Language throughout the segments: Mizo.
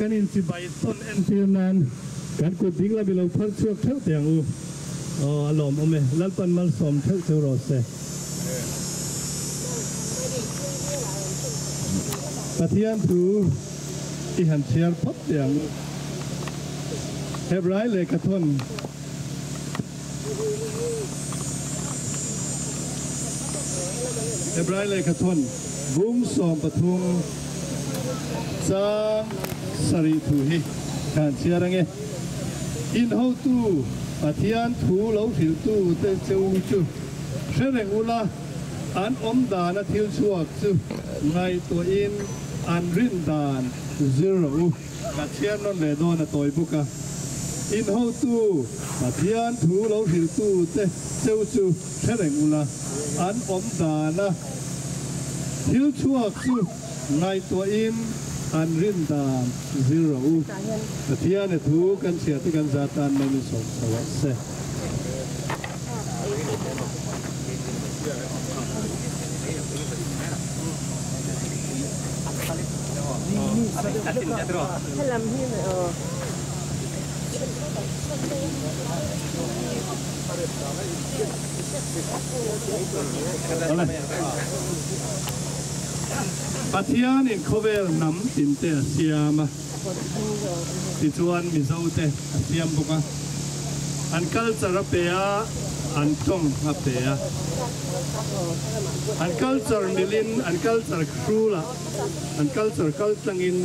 kan inchibai tawn entir nan kan kut ding lam i lo phar chhuak theuh teh ang u. Aw, a lawmawm e. Lalpan malsawm theuh cheu rawh se. Pathian thu i han chhiar phawt teh ang u. Hebrai lehkhathawn. Hebrai lehkhathawn bung 13 chang sarih thu hi ka han chhiar ange. In hotu Pathian thu lo hrilhtu te cheu chu hre reng ula, an awm dana thil chhuak chu ngaihtuahin an rin dan zir rawh u. Ka chhiar nawn leh dawn a tawi bawk a. In hotu Pathian thu lo hrilhtu te cheu chu hre reng ula, an awm dana thil chhuak chu ngaihtuahin an rin dan zir rawh u. Pathian e thu kan chhiar te kan za tan mai min sawm chho ah se. Pathianin khawvel hnam tinte a siam a, tichuan Mizote a siam bawk a. An culture a pe a, an tawng a pe a. An culture milin, an culture hrulah, an culture kal tlangin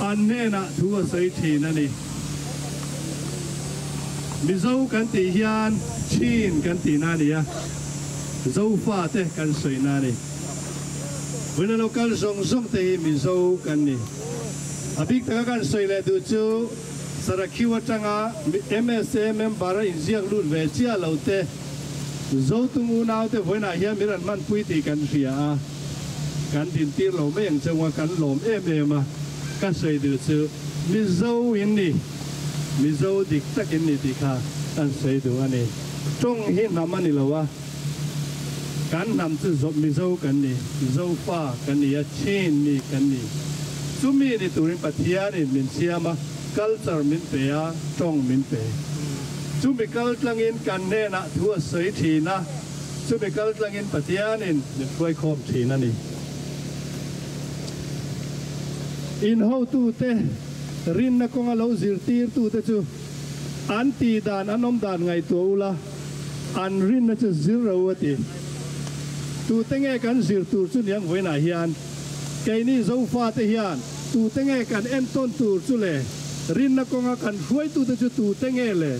an hnenah thu a sawi thin a ni. Mizo kan tih hian Chin kan tihna a ni a, Zofa te kan sawina a ni. Vawiin a lo kal zawng zawng te hi Mizo kan ni. A bik taka kan sawi leh duh chu Sarakhiu atanga MSA member a inziak lut ve chiah lo te, Zotung unaute vawiinah hian min rawn hmanpui tih kan hria a, kan dintir lo mai ang chunga kan lawm em em a, ka sawi duh chu Mizo in ni, Mizo dik tak in ni tih kha kan sawi duh a ni. Tawng hi hnam a ni lo a, kan hnam chu Mizo kan ni, Zofa kan ni a, Chin mi kan ni. Chumi ni turin Pathianin min siam a, culture min pe a, tawng min pe. Chumi kal tlangin kan hnenah thu a sawi thin a, chumi kal tlangin Pathianin min hruaikhawm thin a ni. In hotute rinna kawnga lo zirtirtute chu an tih dan an awm dan ngaihtuah ula, an rinna chu zir ro a ti. Tute nge kan zir tur chu niang vawiinah hian keini Zofate hian tute nge kan entawn tur chu le? Rinna kawnga kan hruaitute chu tute nge le?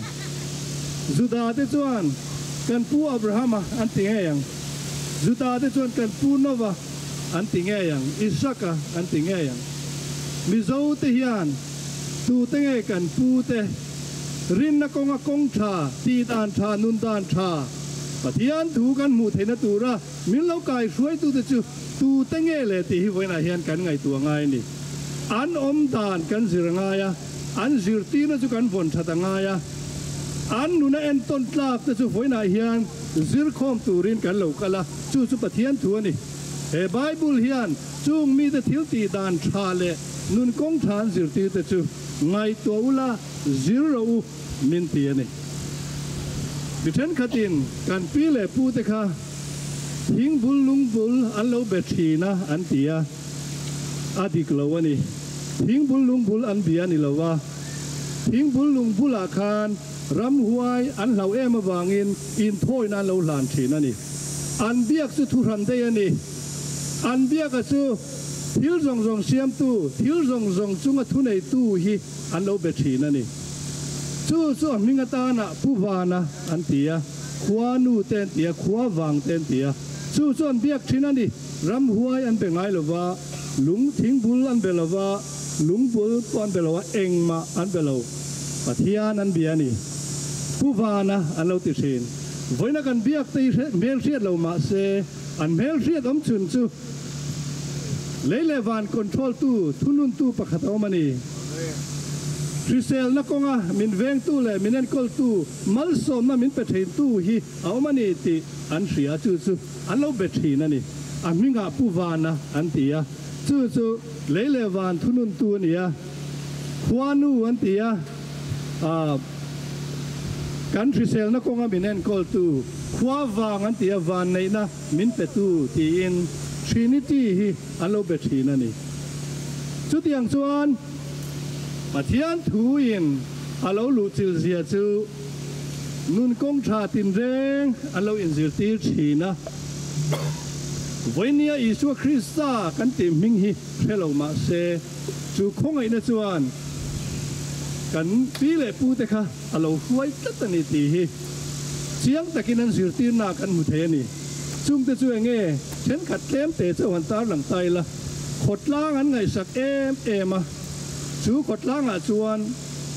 Judate chuan kan pu Abrahama an ti ngei ang. Judate chuan kan pu Nova an ti ngei ang, Isaka an ti ngei ang. Mizote hian tute nge kan pute? Rinna kawnga kawng tha, tih dan tha, nun dan tha, Pathian thu kan hmuh theihna tura min lo kai hruaitute chu tute nge le tih hi vawiinah hian kan ngaihtuah ngai a ni. An awm dan kan zir a ngai a, an zirtirna chu kan vawn that a ngai a, an nuna entawn tlak te chu vawiinah hian zirkhawm turin kan lo kal a, chu chu Pathian thu a ni. He Bible hian chung mite thil tih dan tha leh nun kawng tha an zirtirte chu Ngaihtuah ula, zir rawh u min ti a ni. Mi thenkhatin kan pi leh pu te kha thing bul lung bul an lo be thin a an ti a, a dik lo a ni. Thing bul lung bul an bia ni lo a, thing bul lung bulah khan ramhuai an hlauh em avangin inthawina an lo hlan thin a ni. An biak chu thuhran daih a ni. An biaka chu. Thil zawng zawng siamtu, thil zawng zawng chunga thuneitu hi an lo be thin a ni. Chu chu a hming atana Pu Vana an ti a, khua nu te an ti a, khua vang te an ti a. Chu chu an biak thin a ni. Ramhuai an be ngai lo va, lung thingbul an be lo va, lungbul pawh an be lo a, engmah an be lo. Pathian an bia a ni. Pu Vana an lo ti thin. Vawiina kan biak te hi hmelhriat lo mah se, an hmelhriat awm chhun chu, Lei leh van control tu, thununtu pakhat a awm a ni. Hriselna kawnga min vengtu leh min enkawltu, malsawmna min pe thintu hi a awm a ni tih an hria a, chu chu an lo be thin a ni. A hmingah Pu Vana an ti a, chu chu lei leh van thununtu a ni a. Khuanu an ti a, kan hriselna kawnga min enkawltu, khua vang an ti a, vanneihna min petu tiin Trinity hi an lo be thin a ni. Chutiang chuan Pathian thuin a lo luhchilh zia chu nun kawng tha tinreng an lo inzirtir thin a. Vawinia Isua Krista kan tih hming hi hre lo mah se, chu khawngaihna chuan kan pi leh pute kha a lo hruai tlat a ni tih hi chiang takin an zirtirna kan hmu thei a ni. Chungte chu eng nge thenkhat tlemte chauh han tarlang ta ila, khawtlang an ngaihsak em em a, chu khawtlangah chuan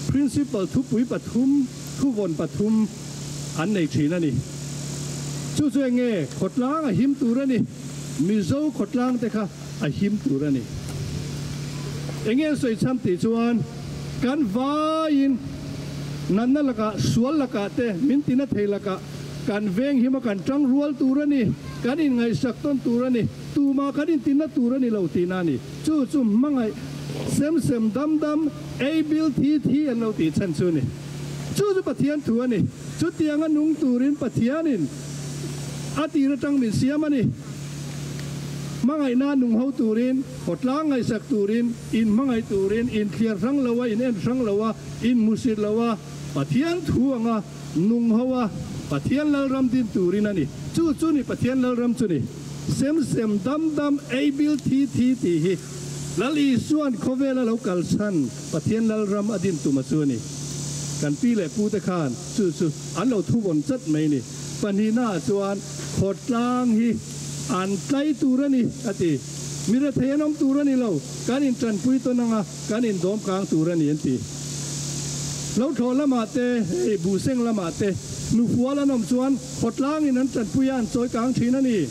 principle thupui pathum, thuvawn pathum an nei thin a ni. Chu chu eng nge khawtlang a him tur a ni, Mizo khawtlangte kha a him tur a ni. Enge an sawi chhan tih chuan kan vaiin natna lakah, sual lakah te min tina thei lakah kan veng him a, kan tang rual tur a ni, kan inngaihsak tawn tur a ni, tumah kan intinna tur a ni lo tihna a ni. Chu chu hmangaih sem sem dam dam, ei bil thi thi an lo tih chhan chu a ni. Chu chu Pathian thu a ni. Chutianga nung turin Pathianin a tir atang min siam a ni. Hmangaihna nung ho turin, khawtlang ngaihsak turin, in hmangaih turin, in thliar hrang lo a, in en hrang lo a, in hmusit lo a, Pathian thu anga nung ho a, Pathian Lalram din turin a ni. Chu chu ni Pathian Lalram chu ni. Sem sem dam dam ei bil thi thi tih hi Lal Isua'n khawvela lo kal chhan Pathian Lalram a din tuma chu a ni. Kan pi leh pute khan chu chu an lo thuvawn chat mai ni. Pahnihnaah chuan khawtlang hi an tlai tur a ni, a ti. Mi rethei an awm tur a ni lo, kan intanpui tawn anga kan indawm kang tur a ni, an ti. Lo thlawh lamah te, hei buhseng lamah te hnufual an awm chuan khawtlangin an tanpui a, an chawi kang thin a ni.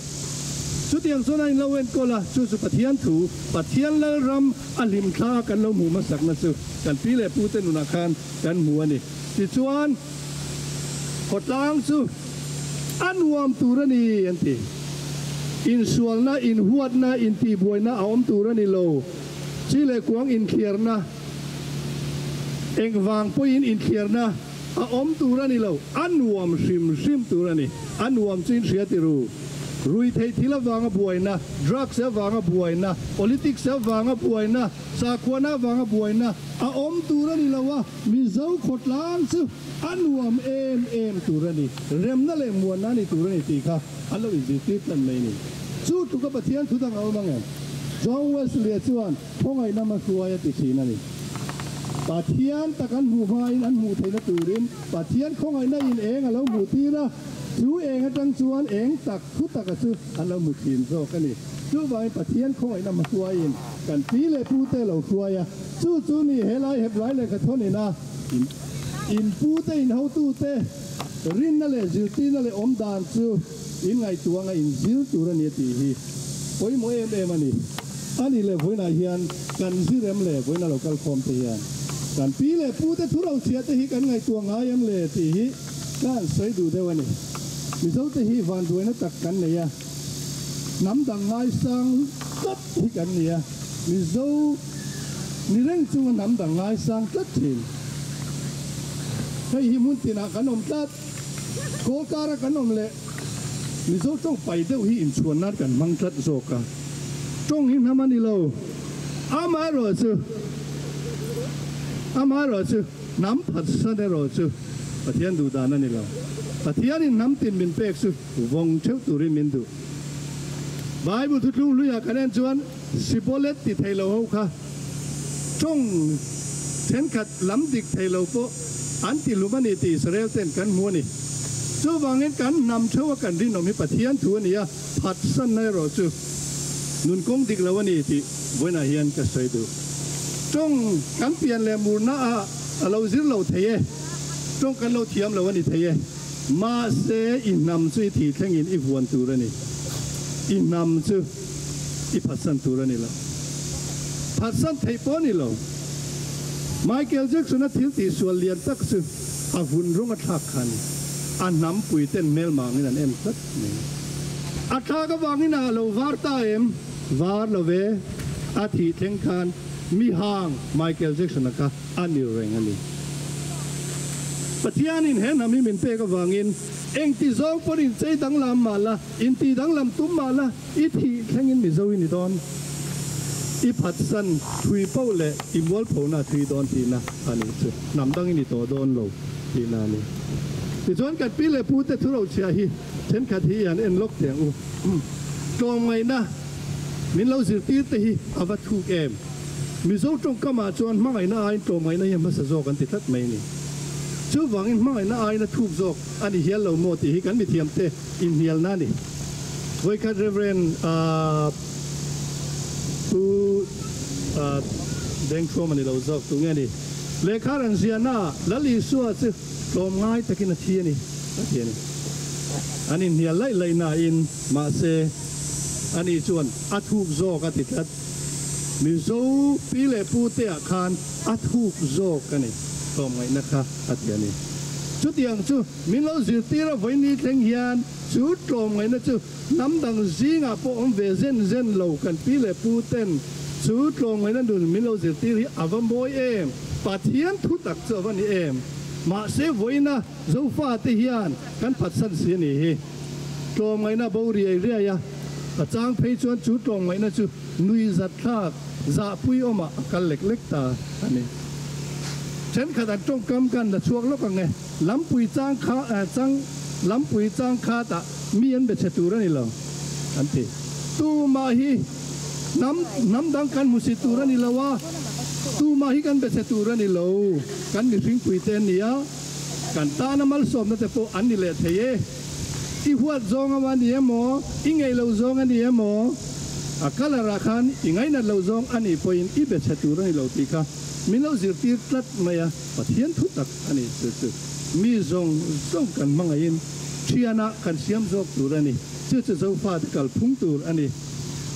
Chutiang chuan a inlo enkawl a, chu chu Pathian thu, Pathian Lalram a hlimthla a kan lo hmuh hmasakna chu kan pi leh pute nunah khan kan hmu a ni. Tichuan, khawtlang chu a nuam tur a ni an ti. Insualna, inhuatna, intihbuaina a awm tur a ni lo. Chi leh kuang inthliarna, engvang pawhin inthliarna a awm tur a ni lo. A nuam hrim hrim tur a ni. A nuam chu inhria ti ru. Ruihtheih thil avanga buaina, drugs avanga buaina, politics avanga buaina, sakhuana avanga buaina a awm tur a ni lo a. Mizo khawtlang chu a nuam em em tur a ni, remna leh muanna a ni tur a ni tih kha an lo inzirtir tlan mai a ni. Chu tluka Pathian thu dang a awm ang em? John Wesley-a chuan khawngaihna hmahruai a ti thin a ni. Pathian tak an hmuh hmain an hmuh theihna turin Pathian khawngaihna in eng a lo hmuh tir a, chu eng atang chuan eng tak thu taka chu an lo hmu thin zawk a ni. Chuvangin Pathian khawngaihna hmahruaiin kan pi leh pute lo hruai a, Chu chu ni helai Hebrai lehkha thawn ina in pute in hotute rinna leh zirtirna leh awm dan chu in ngaihtuah anga in zir tur a ni a tih hi pawimawh em em a ni. A nih leh vawiinah hian kan zir em le vawiina lo kal khawm te hian kan pi leh pute thu ro chhia te hi kan ngaihtuah ngai em le tih hi ka han sawi duh deuh a ni. Mizote hi vanduaina tak kan nei a, hnam dang ngaisang tlat hi kan ni a, Mizo Ni reng chunga hnam dang ngaisang tlat thin. Hei hi hmun tinah kan awm tlat. Kawlkara kan awm leh Mizo tawng pai deuh hi inchhuan nan kan hmang tlat zawk a. Tawng hi hnam a ni lo. Amaherawhchu, amaherawhchu hnam phatsan erawh chu Pathian duh dan a ni lo. Pathianin hnam tin min pek chu vawng theuh turin min duh. Bible thuthlung hluiah kan en chuan Sibolet ti thei lo ho kha tawng thenkhat lam dik thei lo pawh an ti hlum a ni tih Israel ten kan hmu a ni. Chuvangin kan hnam theuh a kan rinawm hi Pathian thu a ni a, phatsanna erawh chu nun kawng dik lo a ni tih vawiinah hian ka sawi duh. Tawng kan pian leh murna ah a lo zir lo thei e, tawng kan lo thiam lo a ni thei e, mahse i hnam chu i thih thlengin i vuan tur a ni. I hnam chu. I phatsan tur a ni lo. Phatsan theih pawh a ni lo. Michael Jackson-a thil tihsual lian tak chu a vun rawng a thlak kha a ni. A hnampui ten hmelmangin an en tlat mai. A thlak avangin a lo var ta em? Var lo ve. A thih thleng khan Mi hang Michael Jackson-a kha a ni reng a ni. Pathianin he hnam hi min pek avangin engti zawng pawn inchei danglam mah la, inti danglam tum mah la, i thih thlengin Mizo i ni dawn. I phatsan thui poh leh i mualphona a thui dawn tihna a nih chu. Hnam dang i ni tawh dawn lo tihna a ni. Tichuan kan pi leh pute thurochhiah hi thenkhat hi i han en lawk teh ang u. Tlawmngaihna min lo zirtir te hi a va thuk em? Mizo tawngkamah chuan hmangaihna aiin tlawmngaihna hi a hmasa zawk an ti tlat mai a ni. Chuvangin hmangaihna aiin a thuk zawk a ni hial lo maw tih hi kan mithiamte inhnialna a ni. Vawikhat Rev. Pu Dengthuam a ni lo zawk tu nge ni? Lehkha ran ziahnaah Lal Isua chu tlawmngai takin a thi a ni a ti a ni. An inhnial laih laih nain mahse ani chuan a thuk zawk a ti tlat. Mizo pi leh pu te ah khan a thuk zawk a ni tlawmngaihna kha a ti a ni. Chutiang chu min lo zirtir a vawiin thleng hian chu tlawmngaihna chu hnam dang zingah pawh awm ve zen zen lo kan pi leh pu ten chu tlawmngaihna nun min lo zirtir hi a va mawi em? Pathian thu tak chu a va ni em? Mahse vawiina Zofate hian kan phatsan si a nih hi. Tlawmngaihna bo riai riai a, a chang phei chuan chu tlawmngaihna chu nui zat thlak zahpui awmah a kal lek lek ta a ni. Thenkhat an tawngkam kan la chhuak lawk ang e, Lampui chang kha chang Lampui chang khatah mi an be chhe tur a ni lo an ti. Tumah hi hnam hnam dang kan hmu si tur a ni lo a, tumah hi kan be chhe tur a ni lo, kan mihringpuite an ni a, kan tana malsawmna te pawh an ni leh thei e. I huat zawng a ni emaw, i ngeih loh zawng a ni emaw, a colour ah khan i ngainat loh zawng a nih pawhin i be chhe tur a ni lo tih kha min lo zirtir tlat mai a, Pathian thu tak a ni chu chu mi zawng zawng kan hmangaihin thianah kan siam zawk tur a ni, chu chu Zofate kalphung tur a ni.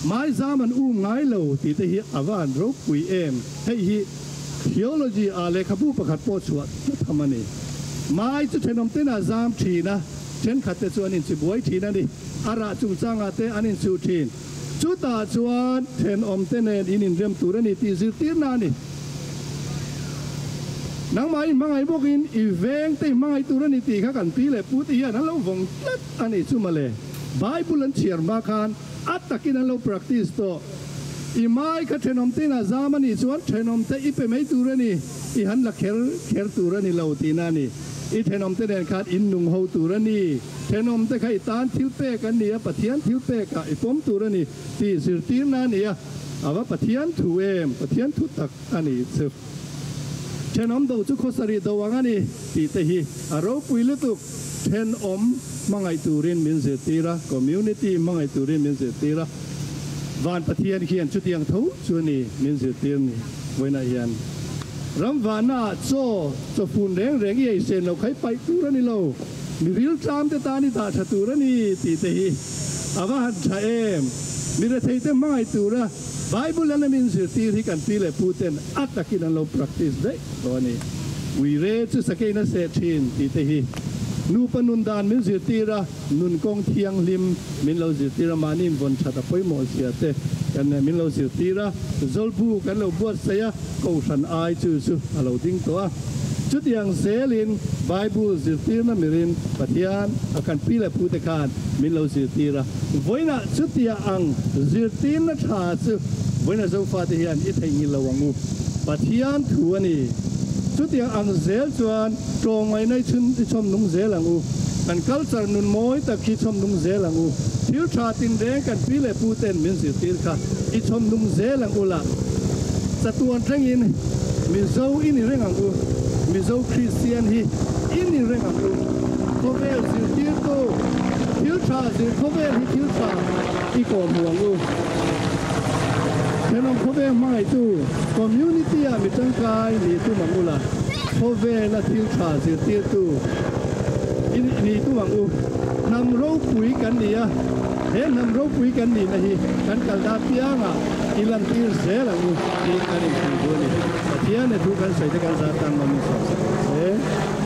Maizam an um ngai lo tih te hi a va han ropui em, hei hi Theology ah lehkhabu pakhat pawh chhuah tlat tham a ni. Mai chu thenawm ten a zam thin a, thenkhat te chu an inchibuai thin a ni. A rah chungchangah te an inchuh thin. Chutah chuan thenawm te nen in inrem tur a ni tih zirtirna a ni. Nangmah i hmangaih bawkin i veng te i hmangaih tur a ni tih kha kan pi leh pu te hian an lo vawng tlat a ni chu mawle. Bible an chhiar hma khan a takin an lo practice tawh. I mai kha thenawm te inah zam a nih chuan thenawm te i pe mai tur a ni, i han la kher kher tur a ni lo tihna a ni. I thenawm te nen khan in nung ho tur a ni. Thenawm te kha i tan thil pek an ni a, Pathian thil pekah i pawm tur a ni tih zirtirna a ni a. A va Pathian thu em? Pathian thu tak a ni chu. Thenawm do chu khawsarih do ang a ni tih te hi a ropui lutuk. Thenawm hmangaih turin min zirtir a, community hmangaih turin min zirtir a, Van Pathian khian chutiang tho chu a ni min zirtir ni. Vawiinah hian ram vahnaah chaw, chawfun reng reng i ei sen lo kha i paih tur a ni lo, mi riltlam te tan i dah tha tur a ni tih te hi a va han tha em. Mi rethei te hmangaih tura Bible an min zirtir hi kan pi leh pu ten a takin an lo practice daih tawh a ni. Uire chu sakein a seh thin tih te hi nupa nun dan min zirtir a, nun kawng thianghlim min lo zirtir a, mahni invawn that a pawimawh zia te kan min lo zirtir a, zawlbu kan lo buatsaih a, kohhran ai chu chu a lo ding tawh a. Chutiang zelin Bible zirtirna mirin Pathian a kan pi leh pu te khan min lo zirtir a, vawiinah chutia ang zirtirna tha chu vawiinah Zofate hian i theihnghilh lo ang u. Pathian thu a ni. Chutiang ang zel chuan tlawmngaihna i chhun i chhawm nung zel ang u. Kan culture nun mawi tak hi chhawm nung zel ang u. Thil tha tinreng kan pi leh pu ten min zirtir kha i chhawm nung zel ang u lah. Chatuan thlengin Mizo i ni reng ang u. Mizo Kristian hi i ni reng ang u. Khawvel zirtirtu thil tha zir khawvel hi thil tha i kawhhmuh ang u. Thenawm khawvel hmangaihtu community ah mi tangkai ni tum ang u la, khawvela thil tha zirtirtu i ni tum ang u. Hnam ropui kan ni a, he hnam ropui kan nihna hi kan kal dan piangah i lantir zel ang u tih kan inhmuh duh a ni. Pathian he thu kan sawi te kan zat tan mawmin sawi sak ang che.